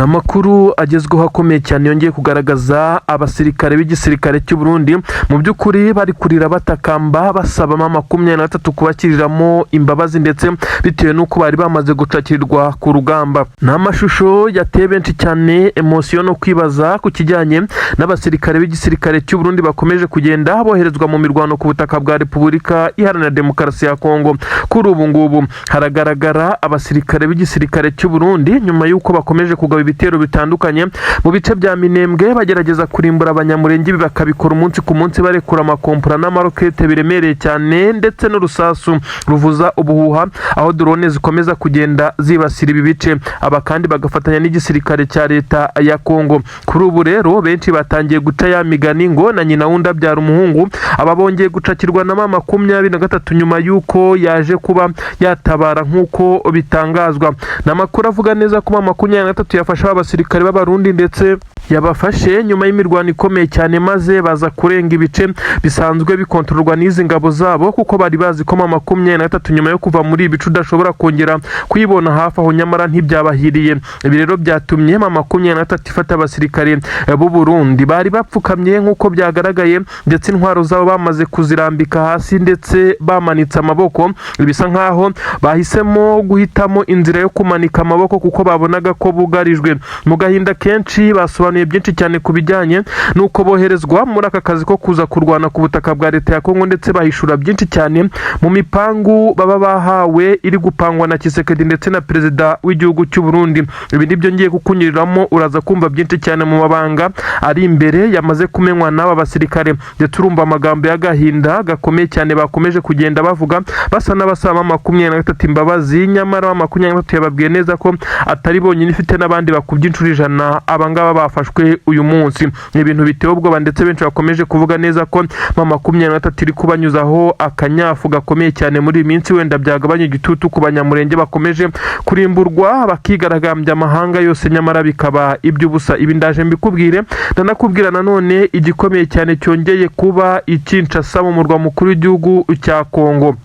Amakuru agezweho akomeye cyane yongeye kugaragaza abasirikare b'igisirikare cy'u Burundi mu by'ukuri bari kurira batakamba basaba M23 kubakiriramo imbabazi, ndetse bitewe n'uko bari bamaze gucakirwa ku rugamba. Ni amashusho yateye benshi cyane émotion no kwibaza ku kijyanye n'abasirikare b'igisirikare cy'u Burundi bakomeje kugenda boherezwa mu mirwano ku butaka bwa Repubulika Iharanira Demokarasi ya Kongo. Kuri ubu ngubu haragaragara abasirikare b'igisirikare cy'u Burundi nyuma y'uko bakomeje kugaba ibitero bitandukanye mu bice bya Minembwe, bagerageza kurimbura Abanyamurenge. Ibi bakabikora umunsi ku munsi, barekura amakompora n'amarokete biremereye cyane ndetse n'urusasu ruvuza ubuhuha, aho drone zikomeza kugenda zibasira ibi bice. Aba kandi bagafatanya n'igisirikare cya leta ya Kongo. Kuri ubu rero benshi batangiye guca ya migani ngo na nyina wundi abyara umuhungu. Aba bongeye gucakirwa na M23 nyuma y'uko yaje kuba yatabara nk'uko bitangazwa. Ni amakuru avuga neza ko M23 yafashe aba basirikare b'Abarundi, ndetse yabafashe nyuma y'imirwano ikomeye cyane, maze baza kurenga ibice bisanzwe bikontororwa n'izi ngabo zabo, kuko bari bazi ko M23 nyuma yo kuva muri ibi bice udashobora kongera kuyibona hafi aho. Nyamara ntibyabahiriye. Ibi rero byatumye M23 ifata abasirikare b'u Burundi bari bapfukamye nk'uko byagaragaye, ndetse intwaro zabo bamaze kuzirambika hasi ndetse bamanitse amaboko. Bisa nkaho bahisemo guhitamo inzira yo kumanika amaboko kuko babonaga ko bugarijwe. Mu gahinda kenshi basobanuye byinshi cyane ku bijyanye n'uko boherezwa muri aka kazi ko kuza kurwana ku butaka bwa leta ya Kongo, ndetse bahishura byinshi cyane mu mipangu baba bahawe iri gupangwa na Tshisekedi ndetse na perezida w'igihugu cy'u Burundi. Ibi nibyo ngiye kukunyuriramo. Uraza kumva byinshi cyane mu mabanga ari imbere yamaze kumenywa n'aba basirikare, ndetse urumva amagambo y'agahinda gakomeye cyane bakomeje kugenda bavuga, basa n'abasaba M23 imbabazi. Nyamara M23 yababwiye neza ko atari bonyine, ifite n'abandi bakubye inshuro 100 abangaba bafashwe uyu munsi. Ni ibintu biteye ubwoba, ndetse benshi bakomeje kuvuga neza ko M23 iri kubanyuzaho akanyafu gakomeye cyane muri iyi minsi, wenda byagabanya igitutu ku Banyamurenge bakomeje kurimburwa, bakigaragambya amahanga yose, nyamara bikaba iby'ubusa. Ibi ndaje mbikubwire. Ndanakubwira nanone igikomeye cyane cyongeye kuba i Kinshasa, mu murwa mukuru w'igihugu cya Kongo.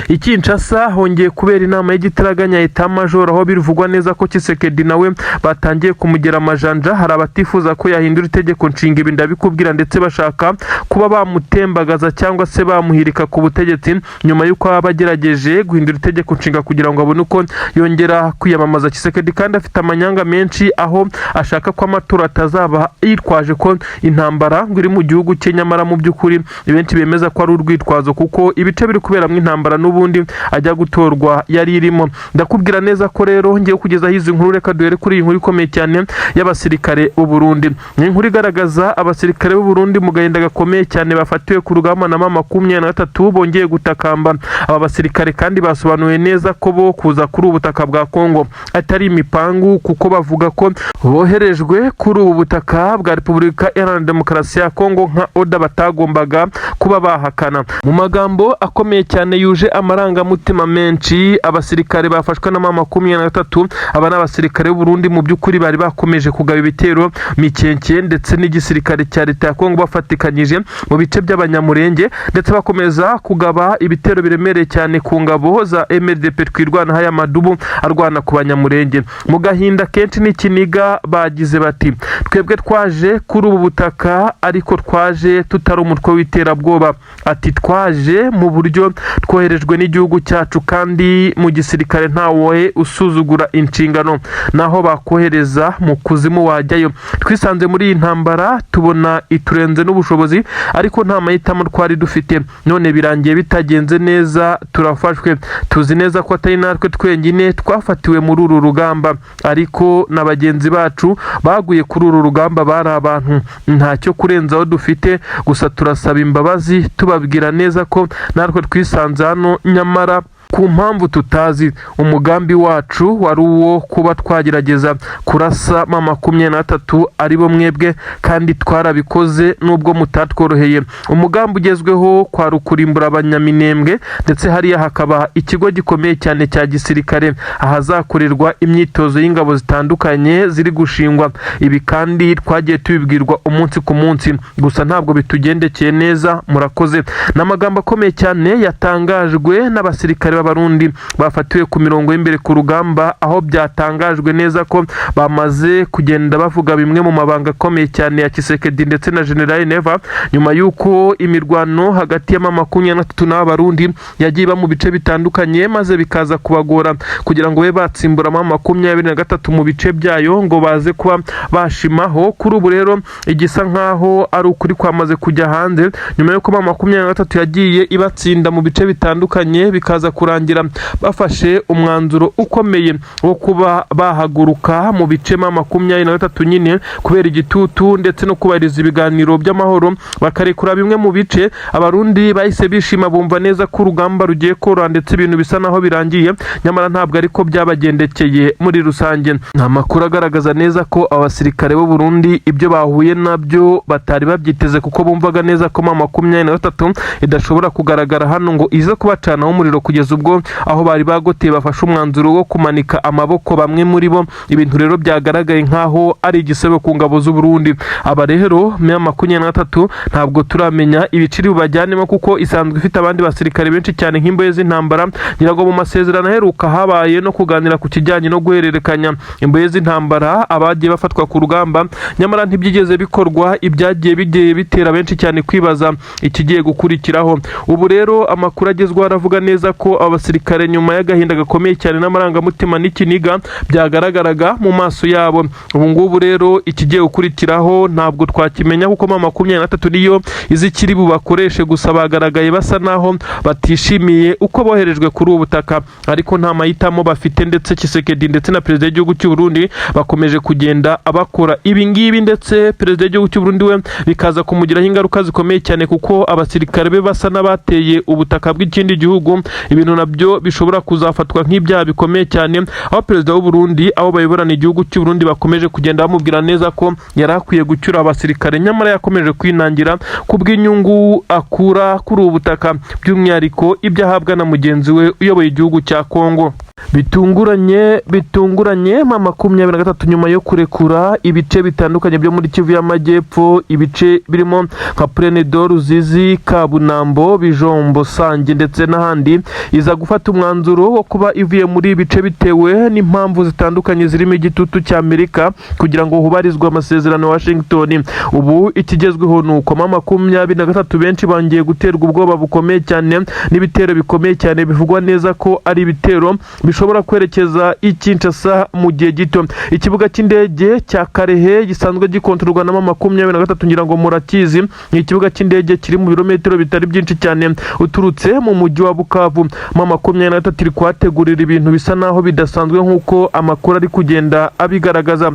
I Kinshasa hongeye kubera inama y'igitaraganya état-major, aho bivugwa neza ko Tshisekedi nawe batangiye kumugera amajanja. Hari abatifuza ko yahindura itegeko nshinga, ibi ndabikubwira, ndetse bashaka kuba bamutembagaza cyangwa se bamuhirika ku butegetsi nyuma y'uko aba agerageje guhindura itegeko nshinga kugira ngo abone uko yongera kwiyamamaza. Tshisekedi kandi afite amanyanga menshi, aho ashaka ko amatora atazaba, yitwaje ko intambara ngo iri mu gihugu cye. Nyamara mu by'ukuri benshi bemeza ko ari urwitwazo, kuko ibice biri kuberamo intambara n'ubundi ajya gutorwa yari irimo. Ndakubwira neza ko rero ngiye kugezaho izi nkuru. Reka duhere kuri iyi nkuru ikomeye cyane y'abasirikare b'u Burundi. Ni inkuru igaragaza abasirikare b'u Burundi mu gahinda gakomeye cyane bafatiwe ku rugamba na M23 bongeye gutakamba. Aba basirikare kandi basobanuye neza ko bo kuza kuri ubu butaka bwa Kongo atari imipangu, kuko bavuga ko boherejwe kuri ubu butaka bwa Repubulika Iharanira Demokarasi ya Kongo nka order batagombaga kuba bahakana. Mu magambo akomeye cyane yuje amarangamutima menshi, abasirikare bafashwe na M23, aba ni abasirikare b'u Burundi, mu by'ukuri bari bakomeje kugaba ibitero Mikenke ndetse n'igisirikare cya leta ya Kongo bafatikanyije mu bice by'Abanyamurenge, ndetse bakomeza kugaba ibitero biremereye cyane ku ngabo za MRDP Twirwaneho, aya madubu arwana ku Banyamurenge. Mu gahinda kenshi n'ikiniga bagize bati: "Twebwe twaje kuri ubu butaka, ariko twaje tutari umutwe w'iterabwoba." Ati: "Twaje mu buryo twoherejwe n'igihugu cyacu, kandi mu gisirikare ntawe usuzugura inshingano, naho bakohereza mu kuzimu wajyayo. Twisanze muri iyi ntambara, tubona iturenze n'ubushobozi, ariko nta mahitamo twari dufite. None birangiye bitagenze neza, turafashwe. Tuzi neza ko atari natwe twenyine twafatiwe muri uru rugamba, ariko na bagenzi bacu baguye kuri uru rugamba bari abantu. Ntacyo kurenzaho dufite, gusa turasaba imbabazi, tubabwira neza ko natwe twisanze hano nyamara ku mpamvu tutazi. Umugambi wacu wari uwo kuba twagerageza kurasa M23, aribo mwebwe, kandi twarabikoze nubwo mutatworoheye. Umugambi ugezweho kwari ukurimbura Abanyaminembwe, ndetse hariya hakaba ikigo gikomeye cyane cya gisirikare ahazakorerwa imyitozo y'ingabo zitandukanye ziri gushingwa. Ibi kandi twagiye tubibwirwa umunsi ku munsi, gusa ntabwo bitugendekeye neza. Murakoze." Ni amagambo akomeye cyane yatangajwe n'abasirikare. abasirikare b'Abarundi bafatiwe ku mirongo y'imbere ku rugamba, aho byatangajwe neza ko bamaze kugenda bavuga bimwe mu mabanga akomeye cyane ya Tshisekedi ndetse na General Neva, nyuma y'uko imirwano hagati ya M23 n'Abarundi yagiye iba mu bice bitandukanye, maze bikaza kubagora kugira ngo babe batsimbura M23 mu bice byayo ngo baze kuba bashimaho. Kuri ubu rero igisa nkaho ari ukuri kwamaze kujya hanze nyuma y'uko M23 yagiye ibatsinda mu bice bitandukanye, bikaza kurangira bafashe umwanzuro ukomeye wo kuba bahaguruka mu bice M23 nyine kubera igitutu ndetse no kubahiriza ibiganiro by'amahoro, bakarekura bimwe mu bice. Abarundi bahise bishima, bumva neza ko urugamba rugiye koroha ndetse ibintu bisa naho birangiye, nyamara ntabwo ariko byabagendekeye muri rusange. Nta makuru agaragaza neza ko abasirikare b'u Burundi ibyo bahuye nabyo batari babyiteze, kuko bumvaga neza ko M23 idashobora kugaragara hano ngo ize kubacanaho umuriro, kugeza ubwo aho bari bagoteye bafashe umwanzuro wo kumanika amaboko bamwe muri bo. Ibintu rero byagaragaye nkaho ari igisebo ku ngabo z'u Burundi. Aba rero M23 ntabwo turamenya ibiciri bubajyanemo, kuko isanzwe ifite abandi basirikare benshi cyane nk'imbohe z'intambara. Ngira ngo mu masezerano aheruka habaye no kuganira ku kijyanye no guhererekanya imbohe z'intambara, abagiye bafatwa ku rugamba, nyamara ntibyigeze bikorwa. Ibyagiye bigiye bitera benshi cyane kwibaza ikigiye gukurikiraho. Ubu rero amakuru agezweho aravuga neza ko abasirikare, nyuma y'agahinda gakomeye cyane n'amarangamutima n'ikiniga byagaragaraga mu maso yabo, ubu ngubu rero ikigiye gukurikiraho ntabwo twakimenya, kuko M23 niyo izi ikiri bubakoreshe. Gusa bagaragaye basa naho batishimiye uko boherejwe kuri ubu butaka, ariko nta mahitamo bafite, ndetse Tshisekedi ndetse na perezida w'igihugu cy'u Burundi bakomeje kugenda abakora ibi ngibi, ndetse perezida w'igihugu cy'u Burundi we bikaza kumugiraho ingaruka zikomeye cyane, kuko abasirikare be basa n'abateye ubutaka bw'ikindi gihugu, ibintu nabyo bishobora kuzafatwa nk'ibyaha bikomeye cyane, aho perezida w'u Burundi, abo bayoborana igihugu cy'u Burundi, bakomeje kugenda bamubwira neza ko yari akwiye gucyura abasirikare, nyamara yakomeje kwinangira kubw'inyungu akura kuri ubu butaka, by'umwihariko ibyo ahabwa na mugenzi we uyoboye igihugu cya Kongo. Bitunguranye, bitunguranye, M23 nyuma yo kurekura ibice bitandukanye byo muri Kivu y'Amajyepfo, ibice birimo nka Plaine de Ruzizi, Kabunambo, Bijombo, Sange ndetse n'ahandi, iza gufata umwanzuro wo kuba ivuye muri ibi bice bitewe n'impamvu zitandukanye zirimo igitutu cya Amerika kugira ngo hubarizwe amasezerano ya Washington. Ubu ikigezweho ni uko M23 benshi bongeye guterwa ubwoba bukomeye cyane n'ibitero bikomeye cyane, bivugwa neza ko ari ibitero bishobora kwerekeza i Kinshasa mu gihe gito. Ikibuga cy'indege cya Kalehe gisanzwe gikontororwa na M23, ngira ngo murakizi, ni ikibuga cy'indege kiri mu birometero bitari byinshi cyane uturutse mu mujyi wa Bukavu. M23 iri kuhategurira ibintu bisa naho bidasanzwe nk'uko amakuru ari kugenda abigaragaza.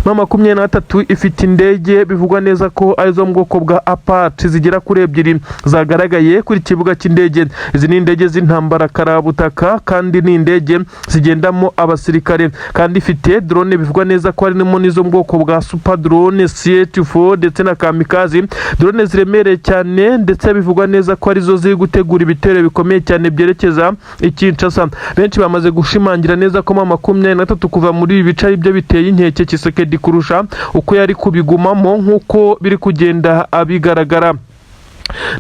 M23 ifite indege bivugwa neza ko arizo mu bwoko bwa Apache zigera kuri ebyiri zagaragaye kuri kibuga cy'indege. Izi ni indege z'intambara karabutaka kandi ni indege zigendamo abasirikare, kandi ifite drone bivugwa neza ko harimo n'izo mu bwoko bwa super drone CH4 ndetse na kamikaze drone ziremereye cyane, ndetse bivugwa neza ko arizo ziri gutegura ibitero bikomeye cyane byerekeza i Kinshasa. Benshi bamaze gushimangira neza ko M23 kuva muri ibi bice ari byo biteye inkeke Tshisekedi kurusha uko yari kubigumamo, nk'uko biri kugenda abigaragara.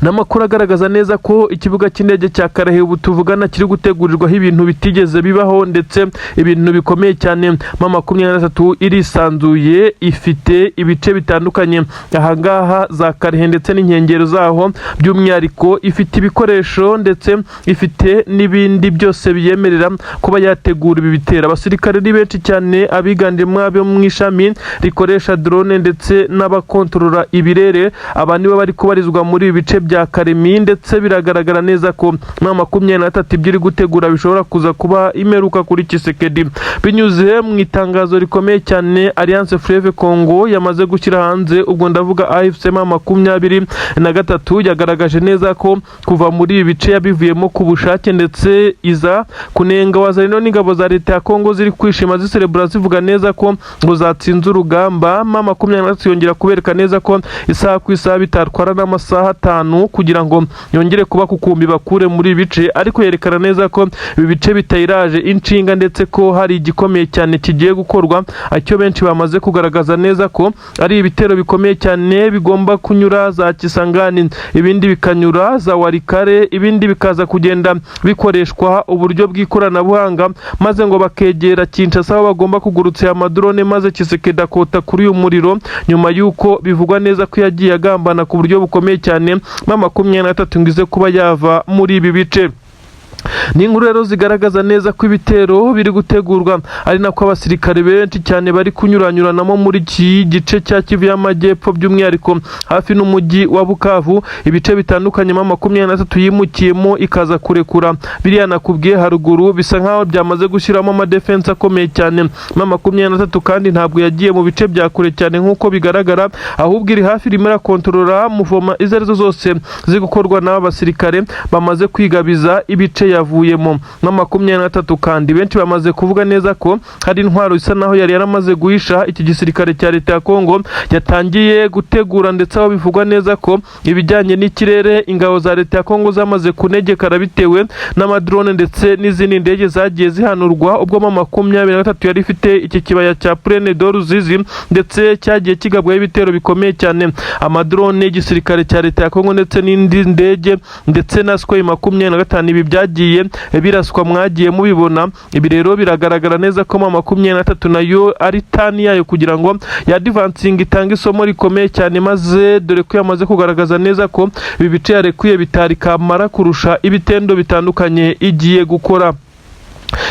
N'amakuru agaragaza neza ko ikibuga cy'indege cya Kalehe ubu tuvugana kiri gutegurirwaho ibintu bitigeze bibaho, ndetse ibintu bikomeye cyane. M23 irisanzuye, ifite ibice bitandukanye ahangaha za Kalehe ndetse n'inkengero zaho, by'umwihariko ifite ibikoresho ndetse ifite n'ibindi byose biyemerera kuba yategura ibi bitero. Abasirikare ni benshi cyane, abiganjemo abo mu ishami rikoresha drone ndetse n'abakontorora ibirere. Aba nibo bari kubarizwa muri ibi bice bya Kalemie, ndetse biragaragara neza ko M23 ibyo iri gutegura bishobora kuza kuba imeruka kuri Tshisekedi. Binyuze mu itangazo rikomeye cyane Alliance Fleuve Congo yamaze gushyira hanze, ubwo ndavuga AFC M23, yagaragaje neza ko kuva muri ibi bice yabivuyemo ku bushake, ndetse iza kunenga Wazalendo n'ingabo za leta ya Congo ziri kwishima, ziserebura, zivuga neza ko ngo zatsinze urugamba. M23 yongera kubereka neza ko isaha ku isaha bitatwara n'amasaha 5 gatanu kugira ngo yongere kuba kukumbi bakure muri ibi bice, ariko yerekana neza ko ibi bice bitayiraje inshinga, ndetse ko hari igikomeye cyane kigiye gukorwa, icyo benshi bamaze kugaragaza neza ko ari ibitero bikomeye cyane bigomba kunyura za Kisangani, ibindi bikanyura za Walikale, ibindi bikaza kugenda bikoreshwa uburyo bw'ikoranabuhanga, maze ngo bakegera Kinshasa aho bagomba kugurutsa aya madrone, maze Tshisekedi akota kuri uyu muriro, nyuma y'uko bivugwa neza ko yagiye agambana ku buryo bukomeye cyane M23 ngo ize kuba yava muri ibi bice. Ni inkuru rero zigaragaza neza ko ibitero biri gutegurwa, ari nako abasirikare benshi cyane bari kunyuranyuranamo muri iki gice cya Kivu y'Amajyepfo, by'umwihariko hafi n'umujyi wa Bukavu, ibice bitandukanye M23 yimukiyemo ikaza kurekura biriya nakubwiye haruguru, bisa nkaho byamaze gushyiramo amadefense akomeye cyane. M23 kandi ntabwo yagiye mu bice bya kure cyane nk'uko bigaragara, ahubwo iri hafi, irimo irakontorora mouvement izo arizo zose ziri gukorwa n'aba basirikare bamaze kwigabiza ibice yavuyemo. M23 kandi benshi bamaze kuvuga neza ko hari intwaro isa naho yari yaramaze guhisha iki gisirikare cya leta ya Kongo yatangiye gutegura, ndetse aho bivugwa neza ko ibijyanye n'ikirere ingabo za leta ya Kongo zamaze kunegekara bitewe n'amadrone ndetse n'izindi ndege zagiye zihanurwa ubwo M23 yari ifite iki kibaya cya Plaine de Ruzizi, ndetse cyagiye kigabwaho ibitero bikomeye cyane, amadrone y'igisirikare cya leta ya Kongo ndetse n'indi ndege ndetse na Sukhoi 25. Ibi byagiye biraswa, mwagiye mubibona. Ibi rero biragaragara neza ko M23 nayo ari turn yayo kugira ngo ya advancing itange isomo rikomeye cyane, maze dore ko yamaze kugaragaza neza ko ibi bice yarekuye bitari kamara kurusha ibitendo bitandukanye igiye gukora.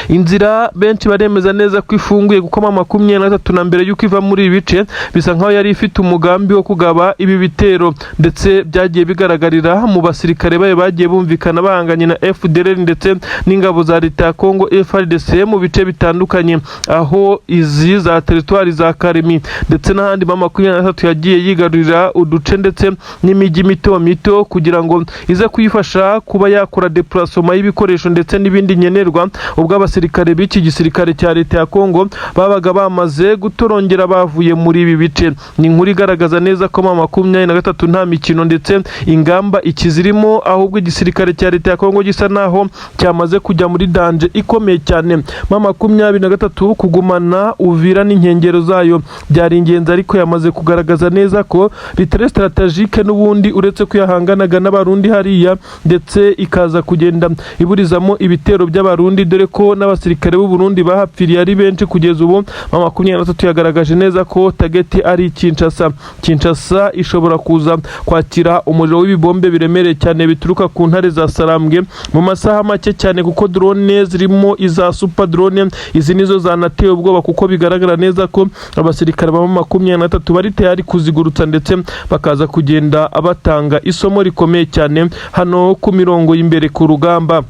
Inzira benshi baremeza neza ko ifunguye, kuko M23 na mbere y'uko iva muri ibi bice bisa nkaho yari ifite umugambi wo kugaba ibi bitero, ndetse byagiye bigaragarira mu basirikare bayo bagiye bumvikana bahanganye na FDLR ndetse n'ingabo za leta ya Congo FARDC mu bice bitandukanye, aho izi za teritwari za Karemi ndetse n'ahandi M23 yagiye yigarurira uduce ndetse n'imijyi mito mito kugira ngo ize kuyifasha kuba yakora déplacement y'ibikoresho ndetse n'ibindi nkenerwa, ubwo abasirikare b'iki gisirikare cya leta ya Kongo babaga bamaze gutorongera bavuye muri ibi bice. Ni inkuru igaragaza neza ko M23 nta mikino ndetse ingamba ikizirimo, ahubwo igisirikare cya leta ya Kongo gisa naho cyamaze kujya muri danger ikomeye cyane. M23 kugumana Uvira n'inkengero zayo byari ingenzi, ariko yamaze kugaragaza neza ko bitari stratégique n'ubundi, uretse ko yahanganaga n'Abarundi hariya ndetse ikaza kugenda iburizamo ibitero by'Abarundi, dore ko n'abasirikare b'u Burundi bahapfiriye ari benshi. Kugeza ubu M23 yagaragaje neza ko target ari Kinshasa. Kinshasa ishobora kuza kwakira umuriro w'ibibombe biremereye cyane bituruka ku ntare za Sarambwe mu masaha make cyane, kuko drone zirimo iza super drone, izi nizo zanateye ubwoba, kuko bigaragara neza ko abasirikare ba M23 bari tayari kuzigurutsa ndetse bakaza kugenda batanga isomo rikomeye cyane hano ku mirongo y'imbere ku rugamba.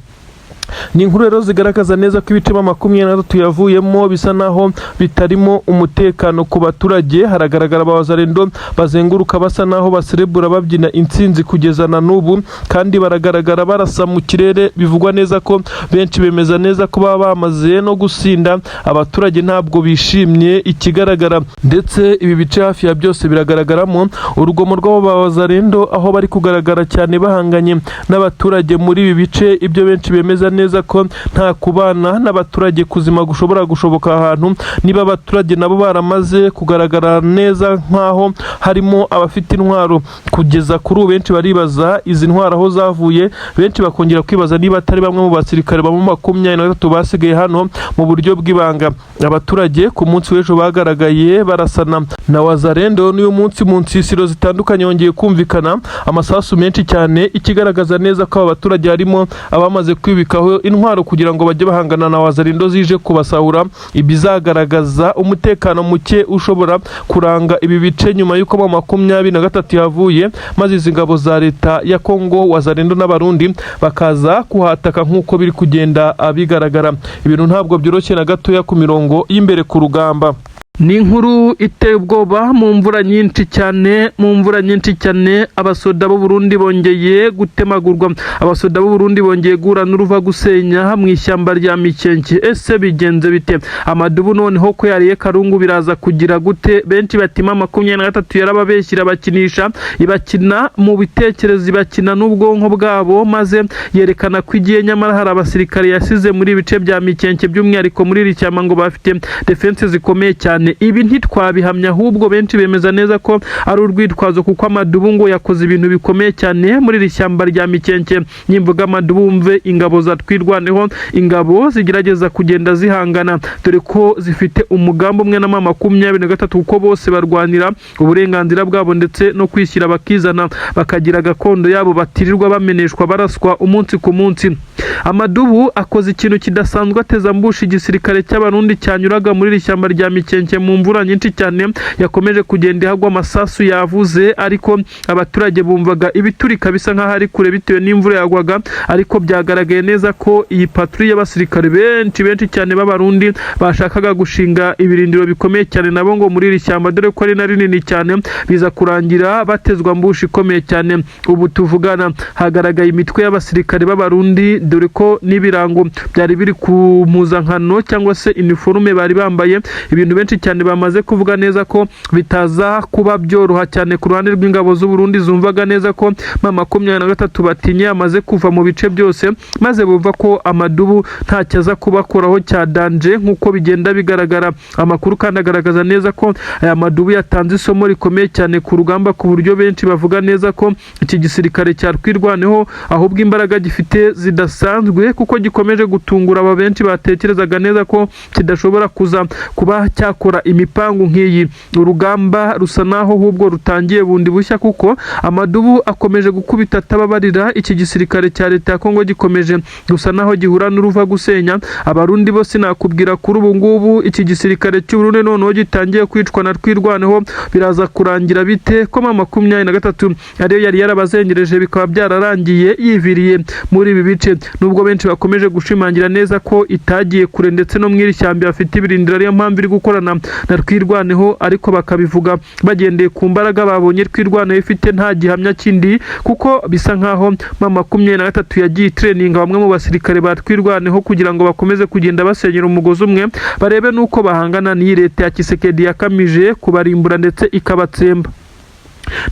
Ni inkuru rero zigaragaza neza ko ibice M23 yavuyemo bisa naho bitarimo umutekano ku baturage. Haragaragara abawazalendo bazenguruka basa naho baserebura, babyina intsinzi kugeza na n'ubu, kandi baragaragara barasa mu kirere. Bivugwa neza ko benshi bemeza neza ko baba bamaze no gusinda. Abaturage ntabwo bishimye ikigaragara, ndetse ibi bice hafi ya byose biragaragaramo urugomo rw'abawazalendo, aho bari kugaragara cyane bahanganye n'abaturage muri ibi bice. Ibyo benshi bemeza neza ko nta kubana n'abaturage kuzima gushobora gushoboka ahantu niba abaturage nabo baramaze kugaragara neza nk'aho harimo abafite intwaro. Kugeza kuri ubu benshi baribaza izi ntwaro aho zavuye, benshi bakongera kwibaza niba atari bamwe mu basirikare ba M23 basigaye hano mu buryo bw'ibanga. Abaturage ku munsi w'ejo bagaragaye barasana na wazalendo, n'uyu munsi mu nsisiro zitandukanye yongeye kumvikana amasasu menshi cyane, ikigaragaza neza ko aba baturage harimo abamaze kwibikaho intwaro kugira ngo bajye bahangana na wazalendo zije kubasahura. Ibizagaragaza umutekano muke ushobora kuranga ibi bice nyuma y'uko M23 yavuye, maze izi ngabo za leta ya Kongo, wazalendo n'Abarundi bakaza kuhataka nk'uko biri kugenda bigaragara. Ibintu ntabwo byoroshye na gatoya ku mirongo y'imbere ku rugamba. Ni inkuru iteye ubwoba. Mu mvura nyinshi cyane, mu mvura nyinshi cyane, abasoda b'u Burundi bongeye gutemagurwa. Abasoda b'u Burundi bongeye guhura n'uruva gusenya mu ishyamba rya Mikenke. Ese bigenze bite? Amadubu noneho ko yariye karungu, biraza kugira gute? Benshi batima 23 yarababeshyira, irabakinisha, ibakina mu bitekerezo, ibakina n'ubwonko bwabo, maze yerekana ko igiye, nyamara hari abasirikare yasize muri ibice bya Mikenke, by'umwihariko muri iri shyamba, ngo bafite defense zikomeye cyane. Ibi ntitwabihamya, ahubwo benshi bemeza neza ko ari urwitwazo, kuko amadubu ngo yakoze ibintu bikomeye cyane muri iri shyamba rya Mikenke. Nimvuga amadubu, wumve ingabo za Twirwaneho, ingabo zigerageza kugenda zihangana, dore ko zifite umugambi umwe na M23, kuko bose barwanira uburenganzira bwabo ndetse no kwishyira bakizana, bakagira gakondo yabo, batirirwa bameneshwa, baraswa umunsi ku munsi. Amadubu akoze ikintu kidasanzwe, ateza ambush igisirikare cy'Abarundi cyanyuraga muri iri shyamba rya Mikenke mu mvura nyinshi cyane yakomeje kugenda ihagwa. Amasasu yavuze, ariko abaturage bumvaga ibiturika bisa nk'aho ari kure bitewe n'imvura yagwaga. Ariko byagaragaye neza ko iyi patrouille y'abasirikare benshi benshi cyane b'Abarundi bashakaga gushinga ibirindiro bikomeye cyane nabo ngo muri iri shyamba, dore ko ari na rinini cyane, biza kurangira batezwa ambush ikomeye cyane. Ubu tuvugana hagaragaye imitwe y'abasirikare b'Abarundi, dore ko n'ibirango byari biri ku mpuzankano cyangwa se iniforume bari bambaye, ibintu benshi cyane bamaze kuvuga neza ko bitaza kuba byoroha cyane ku ruhande rw'ingabo z'u Burundi, zumvaga neza ko M23 batinye yamaze kuva mu bice byose, maze bumva ko amadubu ntacyo aza kubakoraho cya danger nk'uko bigenda bigaragara. Amakuru kandi agaragaza neza ko aya madubu yatanze isomo rikomeye cyane ku rugamba, ku buryo benshi bavuga neza ko iki gisirikare cya Twirwaneho ahubwo imbaraga gifite zidasanzwe, kuko gikomeje gutungura aba benshi batekerezaga neza ko kidashobora kuza kuba cyakora imipangu nk'iyi. Urugamba rusa naho ahubwo rutangiye bundi bushya, kuko amadubu akomeje gukubita atababarira. Iki gisirikare cya leta ya Kongo gikomeje gusa naho gihura n'uruva gusenya. Abarundi bo sinakubwira. Kuri ubu ngubu iki gisirikare cy'Uburundi noneho gitangiye kwicwa na Twirwaneho. Biraza kurangira bite, ko M23 ariyo yari yarabazengereje, bikaba byararangiye yiviriye muri ibi bice, nubwo benshi bakomeje gushimangira neza ko itagiye kure, ndetse no mu iri shyamba bafite ibirindiro, ariyo mpamvu iri gukorana na Twirwaneho, ariko bakabivuga bagendeye ku mbaraga babonye Twirwaneho ifite, nta gihamya kindi, kuko bisa nkaho M23 yagiye itreninga bamwe mu basirikare ba Twirwaneho kugira ngo bakomeze kugenda basenyera umugozi umwe, barebe n'uko bahangana n'iyi leta ya Tshisekedi yakamije kubarimbura ndetse ikabatsemba.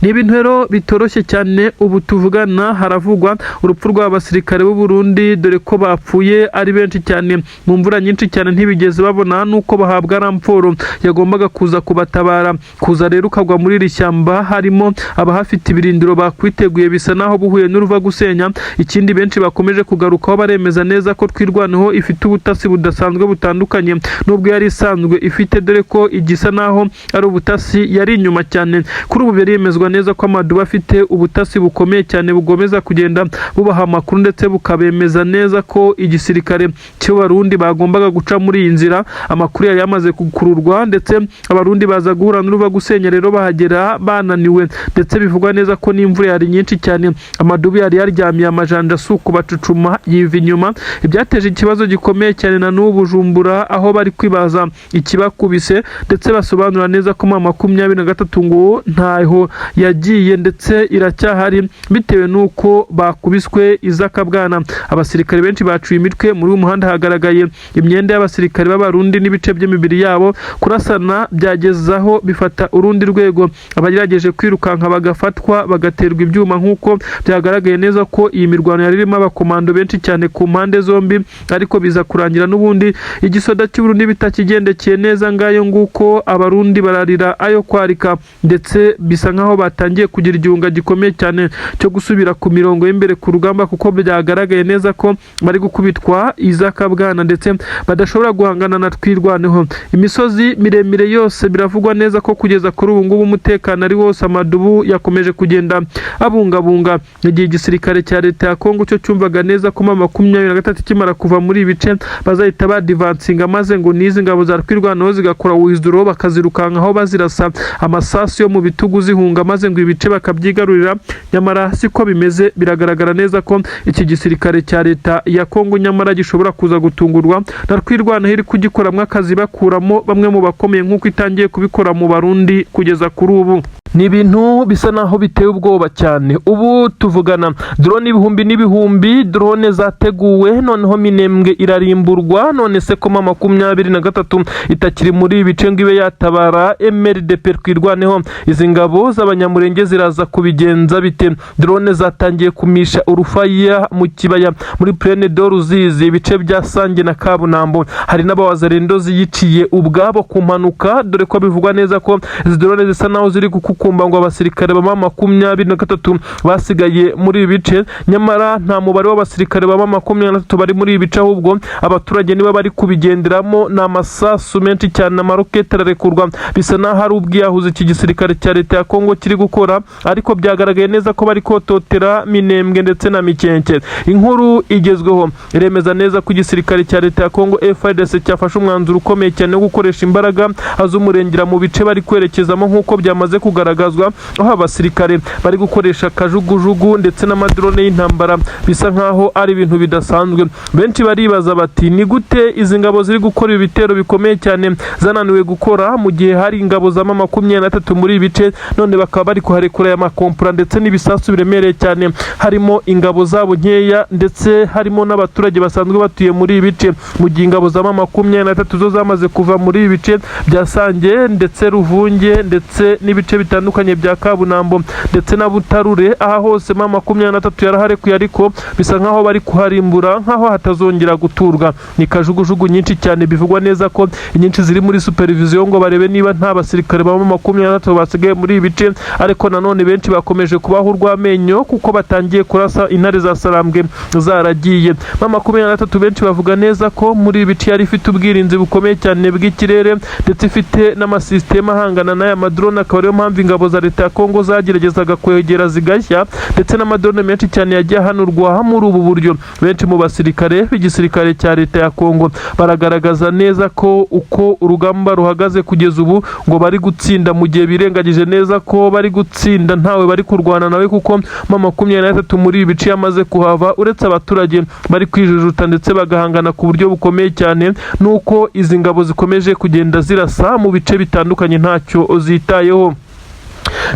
Ni ibintu rero bitoroshye cyane. Ubu tuvugana haravugwa urupfu rw'abasirikare b'u Burundi, dore ko bapfuye ari benshi cyane mu mvura nyinshi cyane, ntibigeze babona nuko bahabwa renfort yagombaga kuza kubatabara. Kuza rero ukagwa muri iri shyamba harimo abahafite ibirindiro bakwiteguye, bisa naho buhuye n'uruva gusenya. Ikindi benshi bakomeje kugarukaho, baremeza neza ko Twirwaneho ifite ubutasi budasanzwe, butandukanye n'ubwo yari isanzwe ifite, dore ko igisa naho ari ubutasi yari inyuma cyane. Kuri ubu biremezwa neza ko amadubu afite ubutasi bukomeye cyane, bugomeza kugenda bubaha amakuru, ndetse bukabemeza neza ko igisirikare cy'Abarundi bagombaga guca muri iyi nzira. Amakuru yari yamaze gukururwa, ndetse Abarundi baza guhura n'uruva gusenya rero, bahagera bananiwe, ndetse bivugwa neza ko n'imvura yari nyinshi cyane. Amadubu yari yaryamiye amajanja, asuku bacucuma yiva inyuma, ibyateje ikibazo gikomeye cyane na n'ubu Bujumbura, aho bari kwibaza ikibakubise, ndetse basobanura neza ko M23 ngo ntaho yagiye, ndetse iracyahari, bitewe n'uko bakubiswe izakabwana. Abasirikare benshi bacuye imitwe. Muri uyu muhanda hagaragaye imyenda y'abasirikare b'Abarundi n'ibice by'imibiri yabo. Kurasana byagezaho bifata urundi rwego, abagerageje kwirukanka bagafatwa, bagaterwa ibyuma, nk'uko byagaragaye neza ko iyi mirwano yari irimo abakomando benshi cyane ku mpande zombi, ariko biza kurangira n'ubundi igisoda cy'Uburundi bitakigendekeye neza. Ngayo nguko, Abarundi bararira ayo kwarika, ndetse bisa nkaho batangiye kugira igihunga gikomeye cyane cyo gusubira ku mirongo y'imbere ku rugamba, kuko byagaragaye neza ko bari gukubitwa izakabwana, ndetse badashobora guhangana na Twirwaneho. Imisozi miremire yose biravugwa neza ko kugeza kuri ubu ngubu umutekano ari wose, amadubu yakomeje kugenda abungabunga, mu gihe igisirikare cya leta ya Kongo cyo cyumvaga neza ko M23 ikimara kuva muri ibi bice bazahita badivansinga, maze ngo n'izi ngabo za Twirwaneho zigakora withdraw, bakazirukankaho bazirasa amasasu yo mu bitugu zihunga. guhunga maze ngo ibice bakabyigarurira, nyamara siko bimeze. Biragaragara neza ko iki gisirikare cya leta ya Kongo nyamara gishobora kuza gutungurwa na Twirwaneho iri kugikoramo akazi, bakuramo bamwe mu bakomeye nk'uko itangiye kubikora mu Barundi kugeza kuri ubu. Ni ibintu bisa naho biteye ubwoba cyane. Ubu tuvugana, drone ibihumbi n'ibihumbi, drone zateguwe, noneho Minembwe irarimburwa. None se ko M23 itakiri muri ibi bice ngo ibe yatabara MRDP Twirwaneho, izi ngabo z'Abanyamurenge ziraza kubigenza bite? Drone zatangiye kumisha urufaya mu kibaya muri Plaine de Ruzizi, ibice bya Sange na Kabunambo. Hari n'abawazarendo ziyiciye ubwabo ku mpanuka, dore ko bivugwa neza ko izi drone zisa naho ziri gukukumba ngo abasirikare ba M23 basigaye muri ibi bice. Nyamara nta mubare w'abasirikare ba M23 bari muri ibi bice, ahubwo abaturage nibo bari kubigenderamo. Ni amasasu menshi cyane, amaroketi ararekurwa, bisa naho ari ubwiyahuzi iki gisirikare cya leta ya Kongo kiri gukora, ariko byagaragaye neza ko bari kototera Minembwe ndetse na Mikenke. Inkuru igezweho iremeza neza ko igisirikare cya leta ya Kongo FARDC cyafashe umwanzuro ukomeye cyane wo gukoresha imbaraga z'umurengera mu bice bari kwerekezamo, nk'uko byamaze kugaragazwa, aho abasirikare bari gukoresha kajugujugu ndetse n'amadrone y'intambara. Bisa nkaho ari ibintu bidasanzwe. Benshi baribaza bati: "Ni gute izi ngabo ziri gukora ibi bitero bikomeye cyane zananiwe gukora mu gihe hari ingabo za M23 muri ibi bice, none bakaba bari kuharekura aya makompura ndetse n'ibisasu biremereye cyane, harimo ingabo zabo nkeya ndetse harimo n'abaturage basanzwe batuye muri ibi bice, mu gihe ingabo za M23 zo zamaze kuva muri ibi bice bya Sange ndetse Ruvunge ndetse n'ibice bitandukanye bya Kabunambo ndetse na Butarure? Aha hose M23 yaraharekuye, ariko bisa nkaho bari kuharimbura nkaho hatazongera guturwa. Ni kajugujugu nyinshi cyane, bivugwa neza ko inyinshi ziri muri supervision ngo barebe niba nta basirikare ba M23 basigaye muri ibi bice, ariko nanone benshi bakomeje kubaho urw'amenyo kuko batangiye kurasa intare za Sarambwe zaragiye. M23 benshi bavuga neza ko muri ibi bice yari ifite ubwirinzi bukomeye cyane bw'ikirere, ndetse ifite n'amasisiteme ahangana n'aya madrone, akaba ariyo mpamvu ingabo za leta ya Kongo zageragezaga kwegera zigashya, ndetse n'amadrone menshi cyane yagiye ahanurwa muri ubu buryo. Benshi mu basirikare b'igisirikare cya leta ya Kongo baragaragaza neza ko uko urugamba ruhagaze kugeza ubu ngo bari gutsinda, mu gihe birengagije neza ko bari gutsinda ntawe bari kurwana nawe, kuko M23 muri ibi bice yamaze kuhava, uretse abaturage bari kwijujuta ndetse bagahangana ku buryo bukomeye cyane, nuko izi ngabo zikomeje kugenda zirasa mu bice bitandukanye ntacyo zitayeho.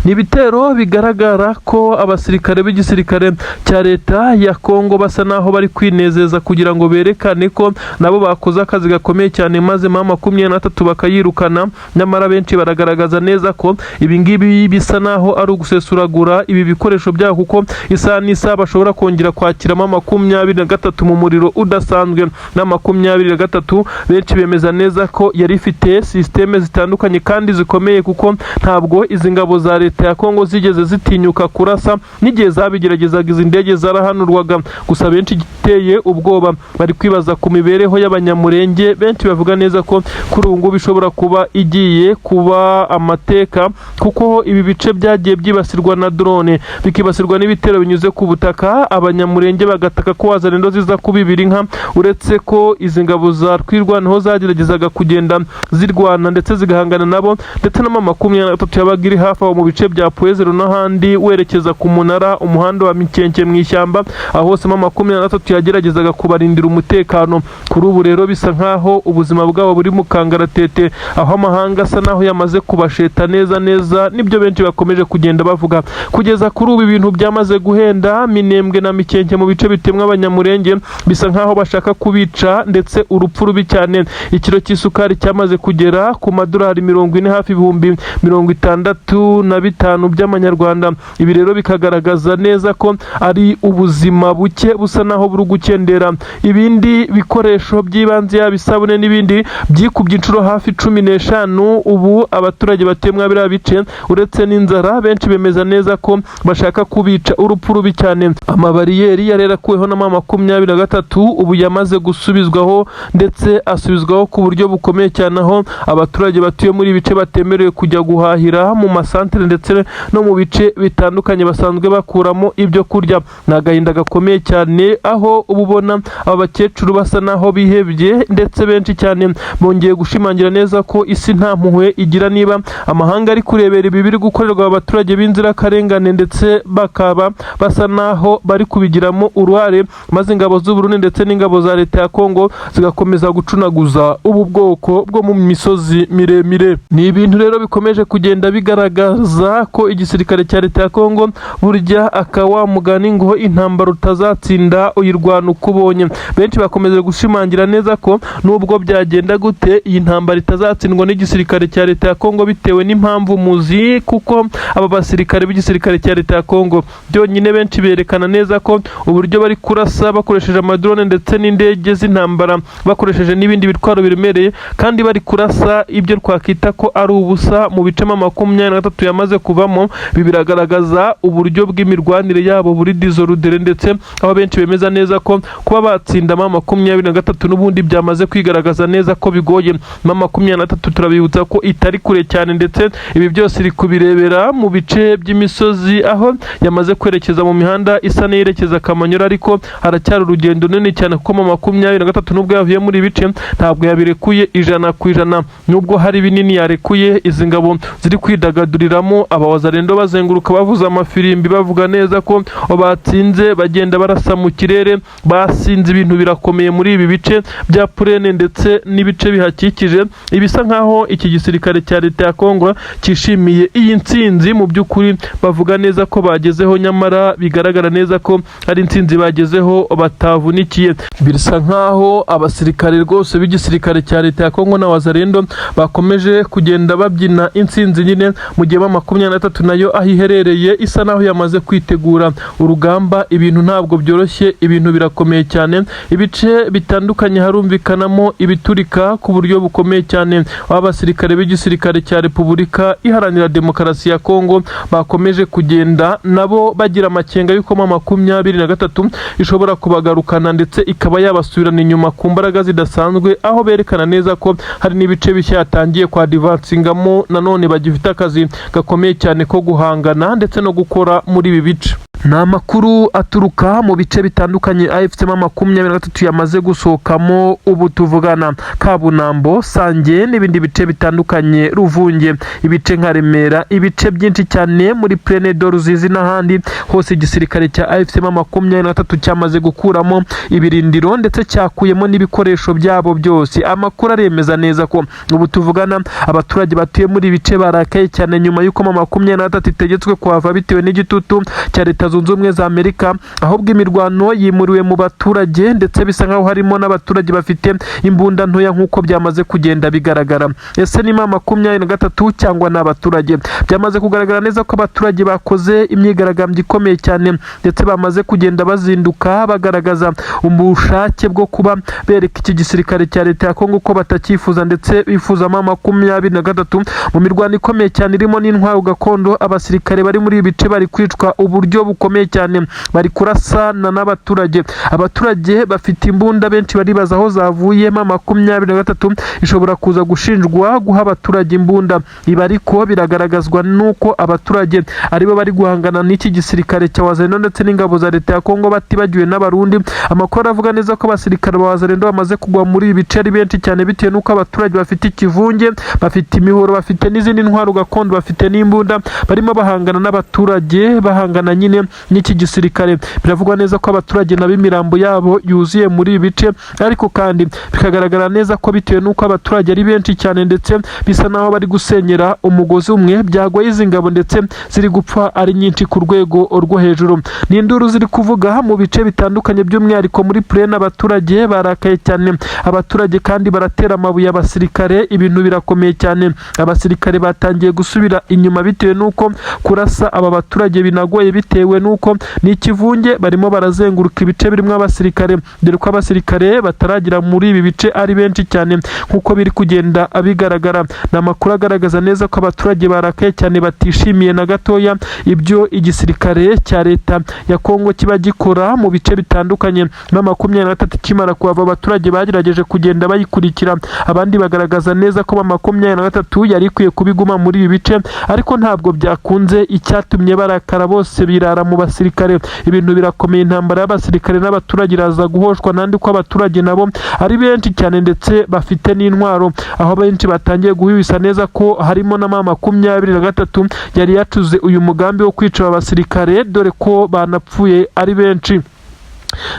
Ni ibitero bigaragara ko abasirikare b'igisirikare cya leta ya Kongo basa naho bari kwinezeza kugira ngo berekane ko nabo bakoze akazi gakomeye cyane, maze M23 bakayirukana. Nyamara benshi baragaragaza neza ko ibi ngibi bisa naho ari ugusesuragura ibi bikoresho byabo, kuko isaha n'isaha bashobora kongera kwakira M23 mu muriro udasanzwe. Na 23 benshi bemeza neza ko yari ifite sisiteme zitandukanye kandi zikomeye, kuko ntabwo izi ngabo za leta ya Kongo zigeze zitinyuka kurasa. N'igihe zabigeragezaga, izi ndege zarahanurwaga. Gusa benshi igiteye ubwoba, bari kwibaza ku mibereho y'Abanyamurenge. Benshi bavuga neza ko kuri ubu ngubu ishobora kuba igiye kuba amateka, kuko ibi bice byagiye byibasirwa na drone, bikibasirwa n'ibitero binyuze ku butaka, Abanyamurenge bagataka ko Wazalendo ziza kubibira inka. Uretse ko izi ngabo za Twirwaneho zageragezaga kugenda zirwana ndetse zigahangana nabo, ndetse na M23 yabaga iri hafi aho mu bice bya Pwezero n'ahandi werekeza ku munara, umuhanda wa Mikenke mu ishyamba, aho hose M23 yageragezaga kubarindira umutekano. Kuri ubu rero bisa nkaho ubuzima bwabo buri mu kangaratete, aho amahanga asa naho yamaze kubasheta neza neza. Nibyo benshi bakomeje kugenda bavuga. Kugeza kuri ubu ibintu byamaze guhenda Minembwe na Mikenke mu bice bitemwa Abanyamurenge, bisa nkaho bashaka kubica ndetse urupfu rubi cyane. Ikiro cy'isukari cyamaze kugera ku madolari 40, hafi 65,000 by'amanyarwanda. Ibi rero bikagaragaza neza ko ari ubuzima buke busa naho buri gukendera. Ibindi bikoresho by'ibanze, yaba isabune n'ibindi, byikubye inshuro hafi 15. Ubu abaturage batuye muri biriya bice, uretse n'inzara, benshi bemeza neza ko bashaka kubica urupfu rubi cyane. Amabariyeri yari yarakuweho na M23 ubu yamaze gusubizwaho, ndetse asubizwaho ku buryo bukomeye cyane, aho abaturage batuye muri ibi bice batemerewe kujya guhahira mu masantere. ndetse no mu bice bitandukanye basanzwe bakuramo ibyo kurya. Ni agahinda gakomeye cyane aho uba ubona aba bakecuru basa naho bihebye, ndetse benshi cyane bongeye gushimangira neza ko isi nta mpuhwe igira. Niba amahanga ari kurebera ibi biri gukorerwa abaturage b'inzirakarengane, ndetse bakaba basa naho bari kubigiramo uruhare, maze ingabo z'u Burundi ndetse n'ingabo za leta ya Kongo zigakomeza gucunaguza ubu bwoko bwo mu misozi miremire. Ni ibintu rero bikomeje kugenda bigaragaza ko igisirikare cya leta ya Kongo burya aka mugani ngo intambara utazatsinda uyirwana uko ubonye. Benshi bakomeje gushimangira neza ko nubwo byagenda gute, iyi ntambara itazatsindwa n'igisirikare cya leta ya Kongo, bitewe n'impamvu muzi, kuko aba basirikare b'igisirikare cya leta ya Kongo byonyine benshi berekana neza ko uburyo bari kurasa bakoresheje amadrone ndetse n'indege z'intambara, bakoresheje n'ibindi bitwaro biremereye, kandi bari kurasa ibyo twakwita ko ari ubusa mu bice 23 yamaze kuvamo. Ibi biragaragaza uburyo bw'imirwanire yabo buri désordre, ndetse aho benshi bemeza neza ko kuba batsinda M23 n'ubundi byamaze kwigaragaza neza ko bigoye. M23 turabibutsa ko itari kure cyane, ndetse ibi byose iri kubirebera mu bice by'imisozi, aho yamaze kwerekeza mu mihanda isa n'iyerekeza Kamanyola, ariko haracyari urugendo runini cyane, kuko M23 nubwo yavuye muri ibi bice ntabwo yabirekuye 100%, nubwo hari binini yarekuye. Izi ngabo ziri kwidagaduriramo, abawazarendo bazenguruka bavuza amafirimbi, bavuga neza ko batsinze, bagenda barasa mu kirere basinze. Ibintu birakomeye muri ibi bice bya Purene ndetse n'ibice bihakikije. Ibisa nkaho iki gisirikare cya leta ya Kongo cyishimiye iyi ntsinzi, mu by'ukuri bavuga neza ko bagezeho, nyamara bigaragara neza ko ari intsinzi bagezeho batavunikiye. Bisa nkaho abasirikare rwose b'igisirikare cya leta ya Kongo na Wazarendo bakomeje kugenda babyina intsinzi nyine, mu gihe M23 nayo aho iherereye isa naho yamaze kwitegura urugamba. Ibintu ntabwo byoroshye, ibintu birakomeye cyane. Ibice bitandukanye harumvikanamo ibiturika ku buryo bukomeye cyane, aho abasirikare b'igisirikare cya Repubulika Iharanira Demokarasi ya Kongo bakomeje kugenda nabo bagira amakenga y'uko M23 ishobora kubagarukana, ndetse ikaba yabasubirana inyuma ku mbaraga zidasanzwe, aho berekana neza ko hari n'ibice bishya yatangiye kwadivansingamo. Nanone bagifite akazi gakomeye cyane ko guhangana ndetse no gukora muri ibi bice. Ni amakuru aturuka mu bice bitandukanye AFC M23 yamaze gusohokamo ubu tuvugana: Kabunambo, Sange n'ibindi bice bitandukanye, Ruvunge, ibice nka Remera, ibice byinshi cyane muri Plaine de Ruzizi n'ahandi hose. Igisirikare cya AFC M23 cyamaze gukuramo ibirindiro, ndetse cyakuyemo n'ibikoresho byabo byose. Amakuru aremeza neza ko ubu tuvugana abaturage batuye muri ibi bice barakaye cyane, nyuma y'uko M23 itegetswe kuhava bitewe n'igitutu cya Leta Zunze Ubumwe za Amerika. Ahubwo imirwano yimuriwe mu baturage, ndetse bisa nkaho harimo n'abaturage bafite imbunda ntoya, nk'uko byamaze kugenda bigaragara. Ese ni M23 cyangwa ni abaturage? Byamaze kugaragara neza ko abaturage bakoze imyigaragambyo ikomeye cyane, ndetse bamaze kugenda bazinduka bagaragaza ubushake bwo kuba bereka iki gisirikare cya leta ya Kongo ko batacyifuza, ndetse bifuza M23. Mu mirwano ikomeye cyane irimo n'intwaro gakondo, abasirikare bari muri ibi bice bari kwicwa uburyo bukomeye cyane, bari kurasana n'abaturage. Abaturage bafite imbunda, benshi baribaza aho zavuye. M23 ishobora kuza gushinjwa guha abaturage imbunda. Ibi ariko biragaragazwa n'uko abaturage aribo bari guhangana n'iki gisirikare cya Wazalendo ndetse n'ingabo za leta ya Kongo, batibagiwe n'Abarundi. Amakuru aravuga neza ko abasirikare ba Wazalendo bamaze kugwa muri ibi bice ari benshi cyane, bitewe n'uko abaturage bafite ikivunge, bafite imihoro, bafite n'izindi ntwaro gakondo, bafite n'imbunda, barimo bahangana n'abaturage, bahangana nyine n'iki gisirikare. Biravugwa neza ko abaturage nabo imirambo yabo yuzuye muri ibi bice, ariko kandi bikagaragara neza ko bitewe n'uko abaturage ari benshi cyane, ndetse bisa naho bari gusenyera umugozi umwe, byagoye izi ngabo, ndetse ziri gupfa ari nyinshi ku rwego rwo hejuru. Ni induru ziri kuvuga mu bice bitandukanye, by'umwihariko muri Purene. Abaturage barakaye cyane, abaturage kandi baratera amabuye abasirikare. Ibintu birakomeye cyane, abasirikare batangiye gusubira inyuma bitewe n'uko kurasa aba baturage binagoye, bitewe n'uko ni ikivunge, barimo barazenguruka ibice birimo abasirikare, dore ko abasirikare bataragera muri ibi bice ari benshi cyane nk'uko biri kugenda bigaragara. Ni amakuru agaragaza neza ko abaturage barakaye cyane, batishimiye na gatoya ibyo igisirikare cya leta ya Kongo kiba gikora mu bice bitandukanye. M23 ikimara kuhava, abaturage bagerageje kugenda bayikurikira, abandi bagaragaza neza ko M23 yari ikwiye kubiguma muri ibi bice, ariko ntabwo byakunze. Icyatumye barakara, bose birara mu basirikare. Ibintu birakomeye, intambara y'abasirikare n'abaturage iraza guhoshwa nandi ko abaturage nabo ari benshi cyane ndetse bafite n'intwaro, aho benshi batangiye guhwihwisa neza ko harimo na M23 yari yacuze uyu mugambi wo kwica aba basirikare, dore ko banapfuye ari benshi.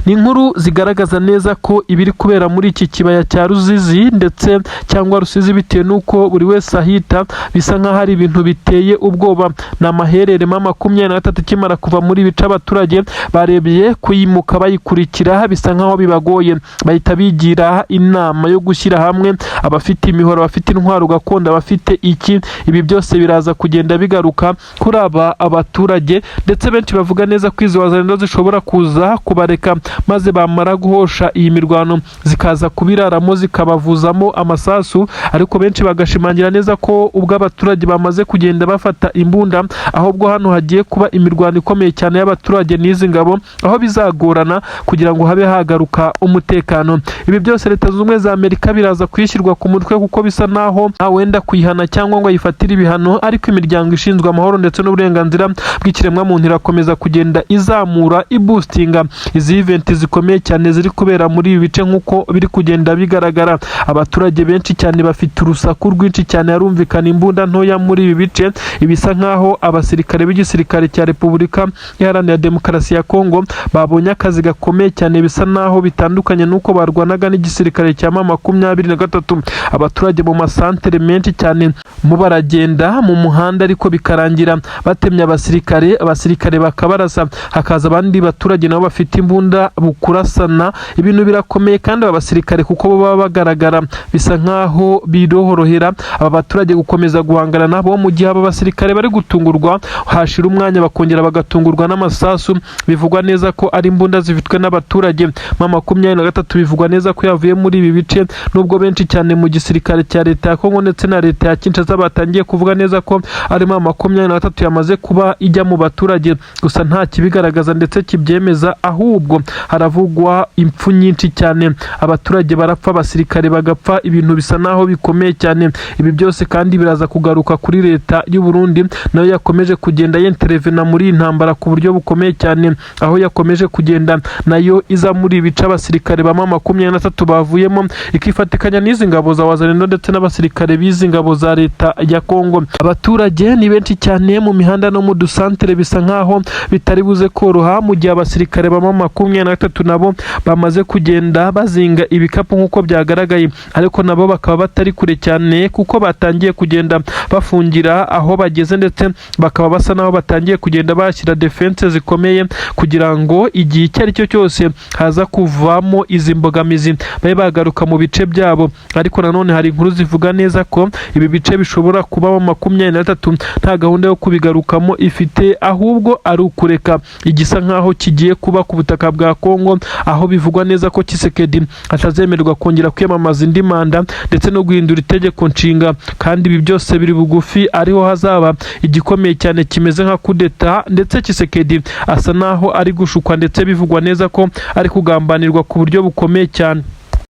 Ni inkuru zigaragaza neza ko ibiri kubera muri iki kibaya cya Ruzizi ndetse cyangwa Rusizi, bitewe n'uko buri wese ahita, bisa nk'aho ari ibintu biteye ubwoba. Ni amaherere. M23 ikimara kuva muri bice, abaturage barebye kuyimuka bayikurikira bisa nk'aho bibagoye, bahita bigira inama yo gushyira hamwe abafite imihoro, abafite intwaro gakondo, abafite iki. Ibi byose biraza kugenda bigaruka kuri aba abaturage, ndetse benshi bavuga neza ko izo wazalendo zishobora kuza kubareka, maze bamara guhosha iyi mirwano zikaza kubiraramo zikabavuzamo amasasu. Ariko benshi bagashimangira neza ko ubwo abaturage bamaze kugenda bafata imbunda, ahubwo hano hagiye kuba imirwano ikomeye cyane y'abaturage n'izi ngabo, aho bizagorana kugira ngo habe hagaruka umutekano. Ibi byose Leta Zunze Ubumwe za Amerika biraza kuyishyirwa ku mutwe, kuko bisa naho wenda kuyihana cyangwa ngo ayifatire ibihano, ariko imiryango ishinzwe amahoro ndetse n'uburenganzira bw'ikiremwamuntu irakomeza kugenda izamura iboostinga izi event zikomeye cyane ziri kubera muri ibi bice. Nk'uko biri kugenda bigaragara, abaturage benshi cyane bafite urusaku rwinshi cyane, harumvikana imbunda ntoya muri ibi bice. Ibisa nk'aho abasirikare b'igisirikare cya Repubulika Iharanira Demokarasi ya Kongo babonye akazi gakomeye cyane, bisa naho bitandukanye n'uko barwanaga n'igisirikare cya M23. Abaturage mu masantere menshi cyane mu baragenda mu muhanda, ariko bikarangira batemye abasirikare, abasirikare bakabarasa, hakaza abandi baturage nabo bafite imbunda bukurasana. Ibintu birakomeye, kandi aba basirikare kuko bo baba bagaragara, bisa nkaho birohorohera aba baturage gukomeza guhangana nabo, mu gihe aba basirikare bari gutungurwa, hashira umwanya bakongera bagatungurwa n'amasasu bivugwa neza ko ari imbunda zifitwe n'abaturage. M23 bivugwa neza ko yavuye muri ibi bice, nubwo benshi cyane mu gisirikare cya leta ya Kongo ndetse na leta ya Kinshasa batangiye kuvuga neza ko ari M23 yamaze kuba ijya mu baturage, gusa nta kibigaragaza ndetse kibyemeza, ahubwo haravugwa impfu nyinshi cyane, abaturage barapfa, abasirikare bagapfa, ibintu bisa naho bikomeye cyane. Ibi byose kandi biraza kugaruka kuri leta y'u Burundi, nayo yakomeje kugenda yenterevena muri iyi ntambara ku buryo bukomeye cyane, aho yakomeje kugenda nayo iza muri ibice abasirikare ba M23 bavuyemo, ikifatikanya n'izi ngabo za Wazalendo ndetse n'abasirikare b'izi ngabo za leta ya Kongo. Abaturage ni benshi cyane mu mihanda no mu dusantere, bisa nkaho bitari buze koroha, mu gihe abasirikare ba M23 nabo bamaze kugenda bazinga ibikapu nk'uko byagaragaye, ariko nabo bakaba batari kure cyane, kuko batangiye kugenda bafungira aho bageze, ndetse bakaba basa naho batangiye kugenda bashyira defense zikomeye kugira ngo igihe icyo ari cyo cyose haza kuvamo izi mbogamizi babe bagaruka mu bice byabo. Ariko nanone hari inkuru zivuga neza ko ibi bice bishobora kuba M23 nta gahunda yo kubigarukamo ifite, ahubwo ari ukureka igisa nkaho kigiye kuba ku butaka bwa Kongo, aho bivugwa neza ko Tshisekedi atazemererwa kongera kwiyamamaza indi manda ndetse no guhindura itegeko nshinga. Kandi ibi byose biri bugufi, ariho hazaba igikomeye cyane kimeze nka kudeta, ndetse Tshisekedi asa naho ari gushukwa, ndetse bivugwa neza ko ari kugambanirwa ku buryo bukomeye cyane.